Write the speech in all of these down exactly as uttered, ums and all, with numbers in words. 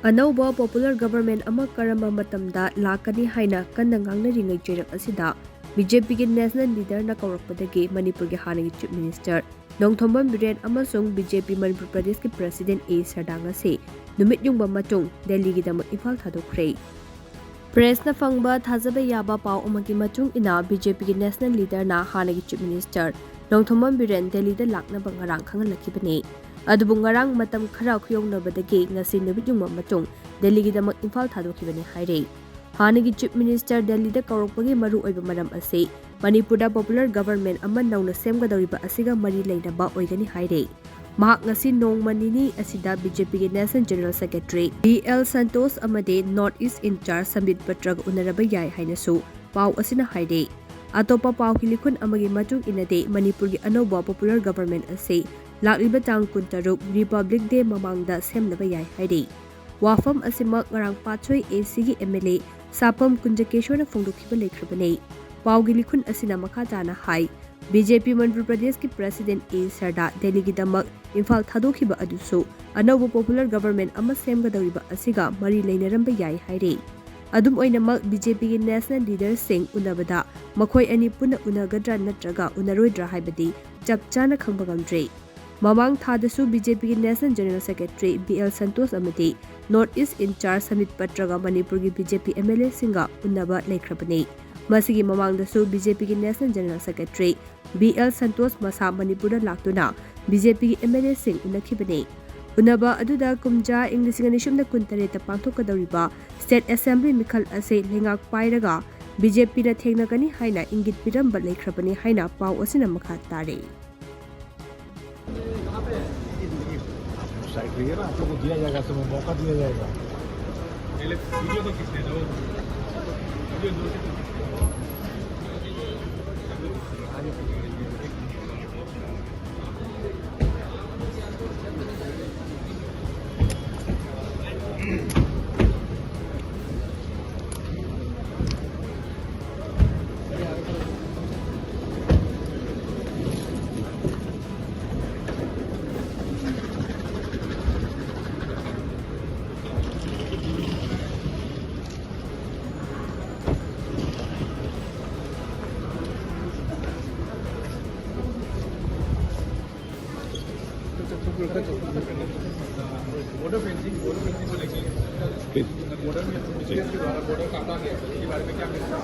ꯑꯅꯧꯕ popular government ꯑꯃ ꯀꯔꯝꯕ ꯃꯇꯝꯗ ꯂꯥꯛꯀꯅꯤ ꯍꯥꯏꯅ ꯀꯟꯅ ꯉꯥꯡꯅꯔꯤꯉꯩ ꯆꯩꯔꯛ ꯑꯁꯤꯗ, ꯕꯤ ꯖꯦ ꯄꯤꯒꯤ national leaderꯅ ꯀꯧꯔꯛꯄꯗꯒꯤ ꯃꯅꯤꯄꯨꯔꯒꯤ ꯍꯥꯟꯅꯒꯤ Chief Minister ꯅꯣꯡꯊꯣꯝꯕꯝ ꯕꯤꯔꯦꯟ ꯑꯃꯁꯨꯡ ꯕꯤ ꯖꯦ ꯄꯤ ꯃꯅꯤꯄꯨꯔ ꯄ꯭ꯔꯗꯦꯁꯀꯤ President ꯑꯦ ꯁꯔꯗꯥ ꯉꯁꯤ ꯅꯨꯃꯤꯠ ꯌꯨꯡꯕ ꯃꯇꯨꯡ ꯗꯦꯜꯂꯤꯒꯤꯗꯃꯛ ꯏꯝꯐꯥꯜ ꯊꯥꯗꯣꯛꯈ꯭ꯔꯦ꯫ Pressꯅ ꯐꯪꯕ ꯊꯥꯖꯕ ꯌꯥꯕ ꯄꯥꯎ ꯑꯃꯒꯤ ꯃꯇꯨꯡ ꯏꯟꯅ, ꯕꯤ ꯖꯦ ꯄꯤꯒꯤ national leaderꯅ ꯍꯥꯟꯅꯒꯤ Chief Minister ꯅꯣꯡꯊꯣꯝꯕꯝ ꯕꯤꯔꯦꯟ ꯗꯦꯜꯂꯤꯗ ꯂꯥꯛꯅꯕ ꯉꯔꯥꯡ ꯈꯪꯍꯜꯂꯛꯈꯤꯕꯅꯤ꯫ ꯑꯗꯨꯕꯨ ꯉꯔꯥꯡ ꯃꯇꯝ ꯈꯔ ꯈꯨꯌꯧꯅꯕꯗꯒꯤ ꯉꯁꯤ ꯅꯨꯃꯤꯠ ꯌꯨꯡꯕ ꯃꯇꯨꯡ ꯗꯦꯜꯂꯤꯒꯤꯗꯃꯛ ꯏꯝꯐꯥꯜ ꯊꯥꯗꯣꯛꯈꯤꯕꯅꯤ ꯍꯥꯏꯔꯤ꯫ ꯍꯥꯟꯅꯒꯤ Chief Minister ꯗꯦꯜꯂꯤꯗ ꯀꯧꯔꯛꯄꯒꯤ ꯃꯔꯨꯑꯣꯏꯕ ꯃꯔꯝ ꯑꯁꯤ ꯃꯅꯤꯄꯨꯔꯗ popular government ꯑꯃ ꯅꯧꯅ ꯁꯦꯝꯒꯗꯧꯔꯤꯕ ꯑꯁꯤꯒ ꯃꯔꯤ ꯂꯩꯅꯕ ꯑꯣꯏꯒꯅꯤ ꯍꯥꯏꯔꯤ꯫ ꯃꯍꯥꯛ ꯉꯁꯤ ꯅꯣꯡꯃ ꯅꯤꯅꯤ ꯑꯁꯤꯗ ꯕꯤ ꯖꯦ ꯄꯤꯒꯤ National General Secretary B L Santosh ꯑꯃꯗꯤ North East in-charge ꯁꯝꯕꯤꯠ ꯄꯇ꯭ꯔꯒ ꯎꯅꯔꯕ ꯌꯥꯏ ꯍꯥꯏꯅꯁꯨ ꯄꯥꯎ ꯑꯁꯤꯅ ꯍꯥꯏꯔꯤ꯫ ꯑꯇꯣꯞꯄ ꯄꯥꯎꯒꯤ ꯂꯤꯈꯨꯟ ꯑꯃꯒꯤ ꯃꯇꯨꯡ ꯏꯟꯅꯗꯤ, ꯃꯅꯤꯄꯨꯔꯒꯤ ꯑꯅꯧꯕ popular government ꯑꯁꯤ ꯂꯥꯛꯂꯤꯕ ꯇꯥꯡ ꯀꯨꯟꯇꯔꯨꯛ Republic Day ꯃꯃꯥꯡꯗ ꯁꯦꯝꯅꯕ ꯌꯥꯏ ꯍꯥꯏꯔꯤ꯫ ꯋꯥꯐꯝ ꯑꯁꯤꯃꯛ ꯉꯔꯥꯡ ꯄꯥꯠꯁꯣꯏ ꯑꯦ ꯁꯤꯒꯤ ꯑꯦꯝ ꯑꯦꯜ ꯑꯦ ꯁꯥꯄꯝ ꯀꯨꯟꯖꯀꯦꯁꯣꯔꯅ ꯐꯣꯡꯗꯣꯛꯈꯤꯕ ꯂꯩꯈ꯭ꯔꯕꯅꯤ꯫ ꯄꯥꯎꯒꯤ ꯂꯤꯈꯨꯟ ꯑꯁꯤꯅ ꯃꯈꯥ ꯇꯥꯅ ꯍꯥꯏ, ꯕꯤ ꯖꯦ ꯄꯤ ꯃꯅꯤꯄꯨꯔ ꯄ꯭ꯔꯗꯦꯁꯀꯤ President ꯑꯦ ꯁꯔꯗꯥ ꯗꯦꯜꯂꯤꯒꯤꯗꯃꯛ ꯏꯝꯐꯥꯜ ꯊꯥꯗꯣꯛꯈꯤꯕ ꯑꯗꯨꯁꯨ ꯑꯅꯧꯕ popular government ꯑꯃ ꯁꯦꯝꯒꯗꯧꯔꯤꯕ ꯑꯁꯤꯒ ꯃꯔꯤ ꯂꯩꯅꯔꯝꯕ ꯌꯥꯏ ꯍꯥꯏꯔꯤ꯫ ꯑꯗꯨꯝ ꯑꯣꯏꯅꯃꯛ, ꯕꯤ ꯖꯦ ꯄꯤꯒꯤ national leaderꯁꯤꯡ ꯎꯅꯕꯗ ꯃꯈꯣꯏ ꯑꯅꯤ ꯄꯨꯟꯅ ꯎꯅꯒꯗ꯭ꯔꯥ ꯅꯠꯇ꯭ꯔꯒ ꯎꯅꯔꯣꯏꯗ꯭ꯔꯥ ꯍꯥꯏꯕꯗꯤ ꯆꯞ ꯆꯥꯅ ꯈꯪꯕ ꯉꯝꯗ꯭ꯔꯤ꯫ ꯃꯃꯥꯡ ꯊꯥꯗꯁꯨ ꯕꯤ ꯖꯦ ꯄꯤꯒꯤ National General Secretary B L Santosh ꯑꯃꯗꯤ North East in-charge ꯁꯝꯕꯤꯠ ꯄꯇ꯭ꯔꯒ ꯃꯅꯤꯄꯨꯔꯒꯤ B J P M L ꯑꯦꯁꯤꯡꯒ ꯎꯅꯕ ꯂꯩꯈ꯭ꯔꯕꯅꯤ꯫ ꯃꯁꯤꯒꯤ ꯃꯃꯥꯡꯗꯁꯨ ꯕꯤ ꯖꯦ ꯄꯤꯒꯤ National General Secretary B L Santosh ꯃꯁꯥ ꯃꯅꯤꯄꯨꯔꯗ ꯂꯥꯛꯇꯨꯅ ꯕꯤ ꯖꯦ ꯄꯤꯒꯤ ꯑꯦꯝ ꯑꯦꯜ ꯑꯦꯁꯤꯡ ꯎꯅꯈꯤꯕꯅꯤ꯫ ꯎꯅꯕ ꯑꯗꯨꯗ ꯀꯨꯝꯖꯥ ꯏꯪ ꯂꯤꯁꯤꯡ ꯑꯅꯤ ꯁꯨꯞꯅ ꯀꯨꯟꯇꯔꯦꯠꯇ ꯄꯥꯡꯊꯣꯛꯀꯗꯧꯔꯤꯕ State Assembly ꯃꯤꯈꯜ ꯑꯁꯤ ꯂꯩꯉꯥꯛ ꯄꯥꯏꯔꯒ ꯕꯤ ꯖꯦ ꯄꯤꯅ ꯊꯦꯡꯅꯒꯅꯤ ꯍꯥꯏꯅ ꯏꯪꯒꯤꯠ ꯄꯤꯔꯝꯕ ꯂꯩꯈ꯭ꯔꯕꯅꯤ ꯍꯥꯏꯅ ꯄꯥꯎ ꯑꯁꯤꯅ ꯃꯈꯥ ꯇꯥꯔꯤ꯫ साइड रहिए ना, आप लोग को दिया जाएगा, तुम्हें मौका दिया जाएगा। पहले वीडियो तो खींचने दो, वीडियो दो से तो खींचने दो। बॉर्डर फेंसिंग, बॉर्डर फेंसिंग को लेके, बॉर्डर में, बॉर्डर काटा गया, इसके बारे में क्या कहना?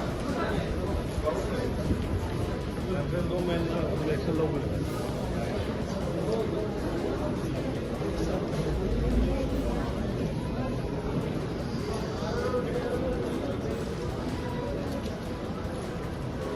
सेंट्रल गवर्नमेंट ने एक्शन लो बोले।